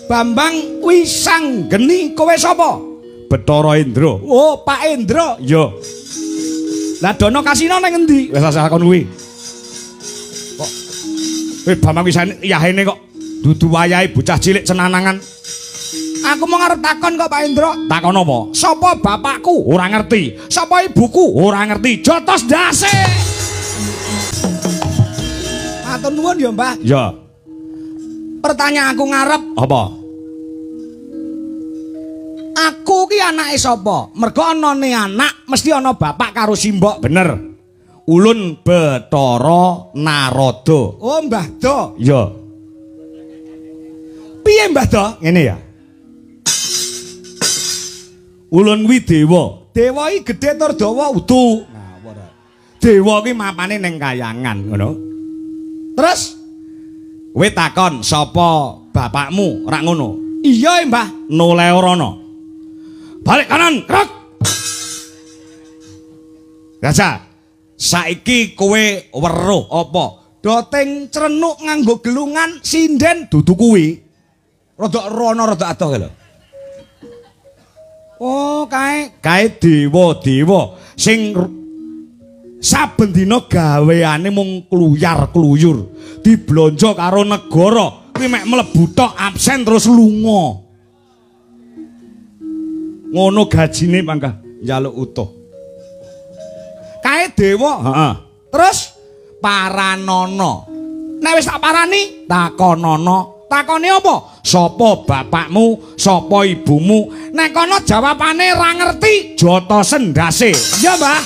Bambang Wisanggeni, kowe sapa? Bathara Indra. Oh, Pak Indra. Iya. Lah Dono Kasino nang endi? Wis asal kon kuwi. Kok kowe Bambang Wisayahene kok dudu wayahe bocah cilik cenanangan. Aku mau ngarep takon kok Pak Indra. Takon apa? Sapa bapakku? Ora ngerti. Sapa ibuku? Ora ngerti. Jotos ndase. Matur nuwun ya, Mbah. Ya. Pertanyaan aku ngarep apa? Aku ki anake sapa? Mergo anane anak mesti ana bapak karo simbok. Bener. Ulun Bathara Narada. Oh, Mbah Do. Iya. Piye Mbah Do? Ngene ya. Ulun kuwi dewa. Dewa iki gedhe tur dawa udu. Ngawur. Dewa ki mapane ning kayangan ngono. Terus kowe takon sapa bapakmu, ora ngono? Iya, Mbah. Noleh rono. Balik kanan, krek. Raja, saiki kowe weruh apa? Doteng crenuk nganggo gelungan sinden dudu kuwi. Rodok rono rodok adoh lho. Oh, kae kae dewa-dewa sing saben dina gaweane mung kluyar-kluyur, diblonjo karo negara, kuwi mek mlebu tok absen terus lunga. Ngono gajine panggah njaluk utuh. Kae dewa, heeh. Terus paranana. Nek wis tak parani, takonana. Takone apa? Sapa bapakmu, sapa ibumu? Nek kono jawabane ra ngerti, jotosen ndase. Ya, Mbah.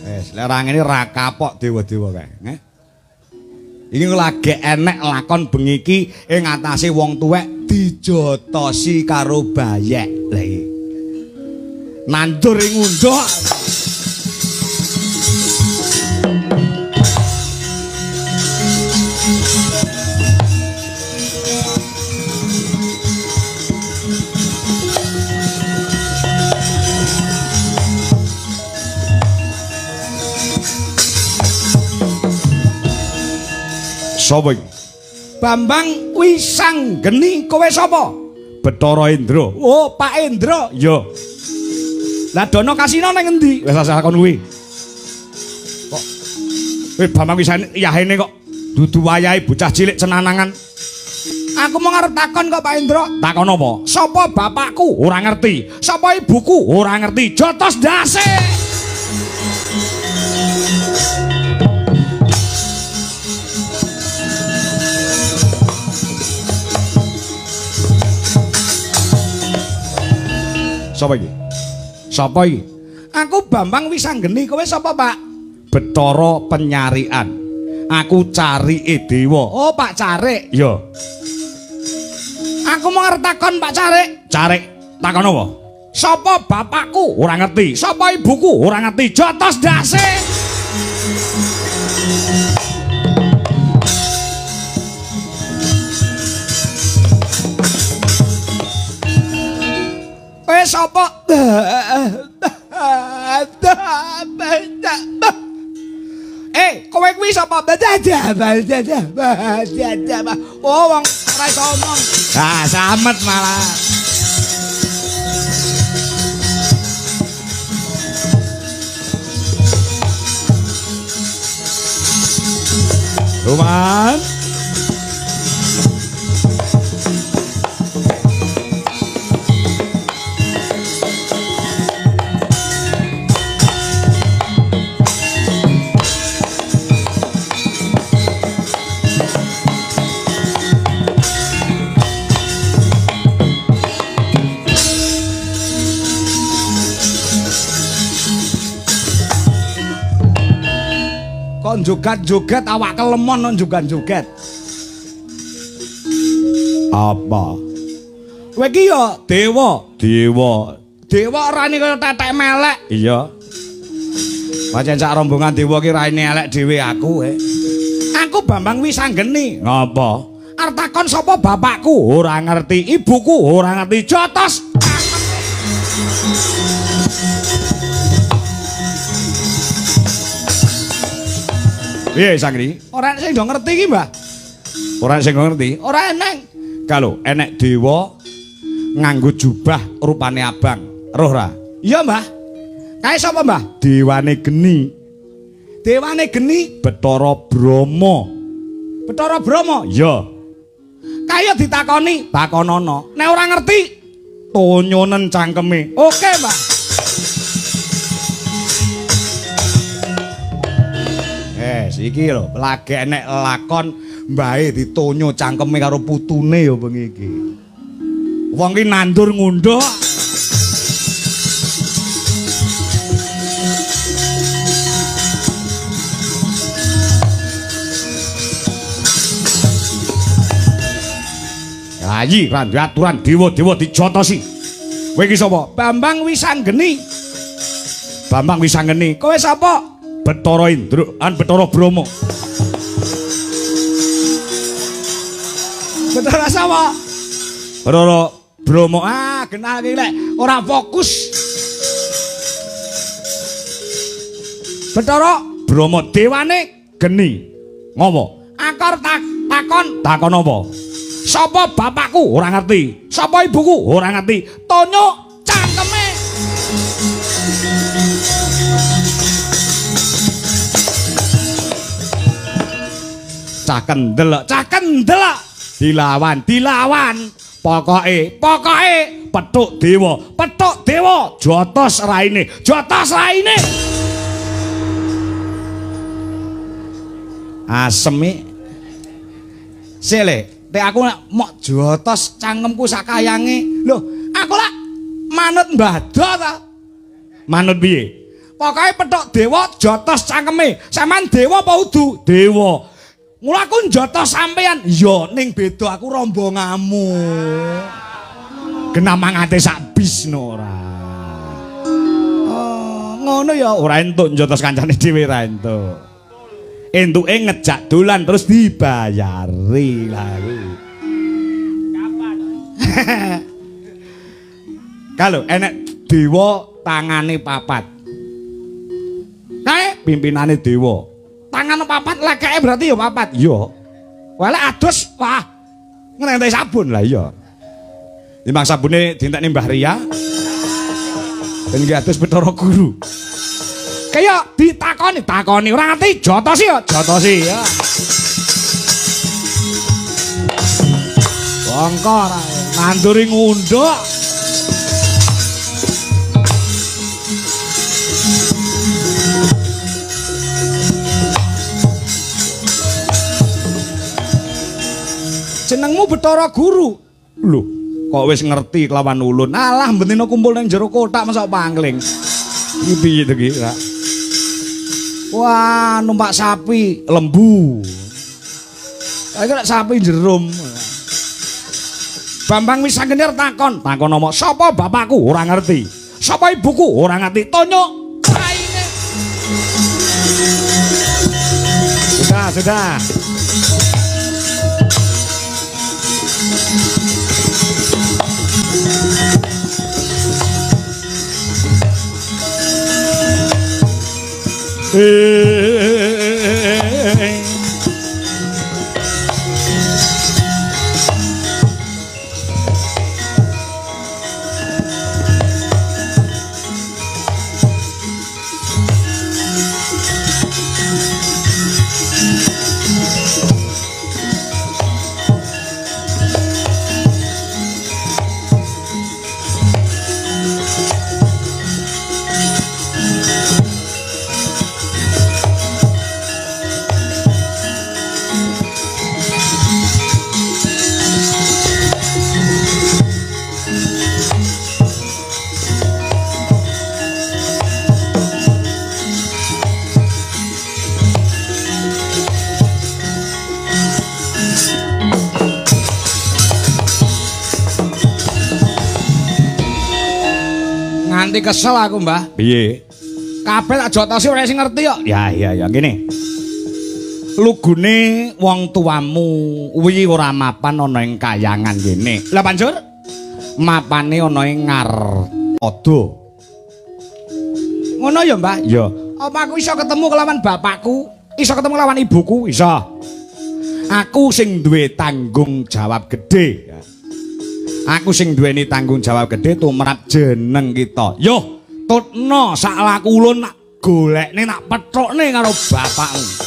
Wis, lek ora ngene ra kapok dewa-dewa kae, nggih. Iki lagi enek lakon bengi iki ing atase wong tuwek dijotosi karo bayek. Lah iki. Nandur ing unduk. Sapa iki? Bambang Wisanggeni, kowe sapa? Bathara Indra. Oh, Pak Indra. Iya. Lah Dono Kasino nang endi? Wis asal kon kuwi. Kok kowe Bambang Wisayahene kok dudu wayahe bocah cilik cenanangan. Aku mau ngarep takon kok Pak Indra. Takon apa? Sapa bapakku? Ora ngerti. Sapa ibuku? Ora ngerti. Jotos ndase. Sapa iki? Sapa iki? Aku Bambang Wisanggeni, kowe sapa, Pak? Bathara Penyarian. Aku carike dewa. Oh, Pak Carik. Iya. Aku mau ngarep takon Pak Carik. Carik, takon apa? Sapa bapakku? Ora ngerti. Sapa ibuku? Ora ngerti. Jotos ndase. Kowe sapa? Kowe kuwi sapa? Oh, wong ora iso omong. Ah, samet malah. Roman. Kok joget-joget awak kelemon non joget-joget. Apa? Kowe iki ya dewa, dewa. Dewa rane kaya tetek melek. Iya. Pancen sak rombongan dewa ki raine elek dhewe aku. Aku Bambang Wisanggeni. Ngapa? Arep takon sapa bapakku? Ora ngerti, ibuku ora ngerti. Jotos. Piye Sangri? Ora enek sing do ngerti iki, Mbah. Ora sing ngerti? Ora eneng. Kalau enek dewa nganggo jubah rupane abang. Roh ra? Iya, Mbah. Kae sapa, Mbah? Dewane geni. Dewane geni Bathara Brahma. Bathara Brahma? Iya. Kaya ditakoni, takonono. Nek ora ngerti, tonyonen cangkeme. Oke, Mbah. Iki lho, lagi enek lakon mbahe ditonyo cangkeme karo putune ya bengi iki. Wong ki nandur ngundhuh. Ayi ra duwe aturan dewa-dewa dijotosi. Kowe iki sapa? Bambang Wisanggeni. Bambang Wisanggeni. Kowe sapa? Bathara Indra, an Bathara Brahma. Bathara sapa? Bathara Brahma. Ah, kenal iki lek ora fokus. Bathara Brahma dewane geni. Ngopo? Akor takon. Takon apa? Sapa bapakku? Ora ngerti. Sapa ibuku? Ora ngerti. Tonyo cangkeme. Cah kendel, cah kendel. Dilawan, dilawan. Pokoke, pokoke petuk dewa, petuk dewa. Jotos raine, jotos raine. Aseme. Sele, nek aku mok jotos cangkemku sakayange. Lho, aku lak manut Mbah Do ta. Manut piye? Pokoke petuk dewa jotos cangkeme. Sampeyan dewa apa udu? Dewa. Mula aku njotos sampeyan. Iya, ning beda aku rombonganmu. Kena mangate sak bis no ora. Oh, ngono ya. Ora entuk njotos kancane dhewe ra entuk. Entuke ngejak dolan terus dibayari lah kuwi. Kapan? Kalau enek dewa tangane papat. Kae pimpinane dewa. Tangan papat lekeke berarti ya papat. Iya. Wah, adus, wah. Ngentek sabun lah iya. Timbang sabune dientekne Mbah Ria. Ben ki adus Bathara Guru. Kaya ditakoni, takoni ora ngerti jotosi ya, jotosi ya. Bongko ora nanduri ngundhuk. Jenengmu Bathara Guru. Lho, kok wis ngerti kelawan ulun. Alah, bendina kumpul nang jero kotak mosok pangling. Iki piye to iki, Kak? Wah, numpak sapi, lembu. Iki lek sapi jerum. Bambang Wisanggeni takon, takon apa? Sapa bapakku? Ora ngerti. Sapa ibuku? Ora ngerti. Tonyo raine. Sudah, sudah. Nganti kesel aku, Mbah. Piye? Kabeh tak jotosi ora sing ngerti kok. Ya ya ya ngene. Lugune wong tuamu kuwi ora mapan ana ing kayangan kene. Lah banjur mapane ana ing Ngarpada. Ngono ya, Mbah? Ya. Apa aku iso ketemu kelawan bapakku? Iso ketemu lawan ibuku, iso. Aku sing duwe tanggung jawab gedhe. Aku sing duweni tanggung jawab gedhe tumrap jeneng kita. Yo, tutno sak laku ulun nak golekne nak pethukne karo bapakmu.